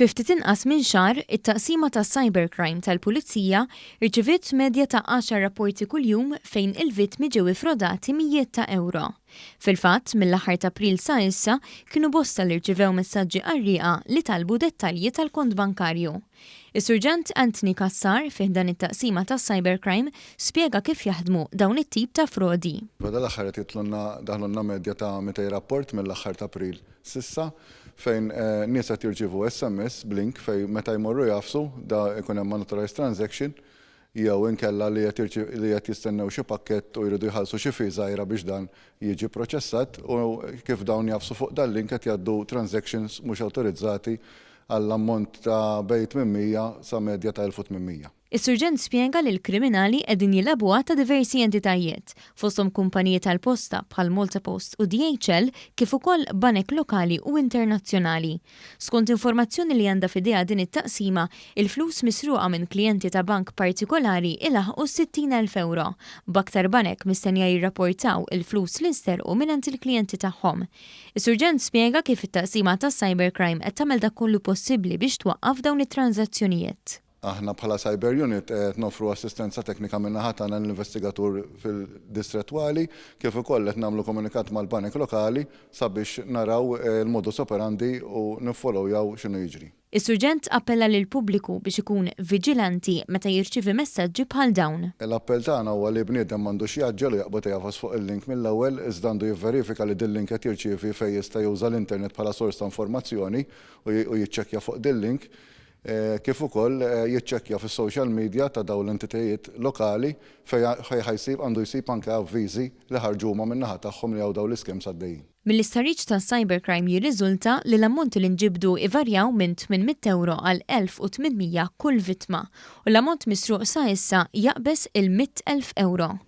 Fi ftit inqas minn xahar, it-Taqsima tas-Cybercrime tal-Pulizija rċiviet medja ta' għaxar rapporti kuljum fejn il-vittmi ġew iffrodati mijiet ta' ewro. Fil-fatt, mill-aħħar t'April sa issa, kienu bosta li rċivew messaġġi qarrieqa li talbu dettalji tal-kont bankarju. Is-Surġent Anthony Cassar fi ħdan it-Taqsima tas-Cybercrime spjega kif jaħdmu dawn it-tip ta' frodi. F'dal-aħħar qed jitlulna daħlulna medja ta' 200 rapport mill-aħħar t'April s'issa fejn nies qed jirċievu SMS b'link fejn meta jmorru jagħfsu da jkun hemm unauthorized transaction jew inkella li qed li qed jistennew xi pakkett u jridu jħallsu xi fee żgħira biex dan jiġi pproċessat u kif dawn jagħfsu fuq dal-link qed jgħaddu transactions mhux awtorizzati għal ammont ta' bejn 800 sa medja ta' 1800. Is-Surġent spjega li l-kriminali qegħdin jilagħbuha ta' diversi entitajiet, fosthom kumpaniji tal-posta bħal MaltaPost u DHL kif ukoll banek lokali u internazzjonali. Skont informazzjoni li għandha f'idejha din it-taqsima, il-flus misruqa minn klijenti ta' bank partikolari ilaħħqu 60,000 ewro, b'aktar banek mistennija jirrapportaw il-flus li nsterqu mingħand il-klijenti tagħhom. Is-Surġent spjega kif it-taqsima tas-cybercrime qed tagħmel dak kollu possibbli biex twaqqaf dawn it-tranżazzjonijiet. Aħna bħala Cyber Unit qed noffru assistenza teknika min-naħa tagħna lill-investigatur fil-distrettwali kif ukoll qed nagħmlu komunikat mal-banek lokali sabiex naraw il-modus operandi u niffollowjaw x'inhu jiġri. Is-Surġent appella lill-pubbliku biex ikun viġilanti meta jirċievi messaġġi bħal dawn. L-appell tagħna huwa li bniedem m'għandux jgħaġġel u jaqbad jagħfas fuq il-link mill-ewwel iżda għandu jivverifika li dil-link qed jirċievi fejn jista' juża l-internet bħala sors ta' informazzjoni u jiċċekkja fuq dil-link kif ukoll jiċċekkja fis-social media ta' dawn l-entitajiet lokali fejn ħa jsib għandu jsib anke avviżi li ħarġu huma min-naħa tagħhom li hawn dawn l-iskems għaddejjin. Mill-istħarriġ tas-cybercrime jirriżulta li l-ammonti li nġibdu ivarjaw minn 800 ewro għal 1,800 kull vittma u l-ammont misruq sa issa jaqbeż il-100,000 ewro.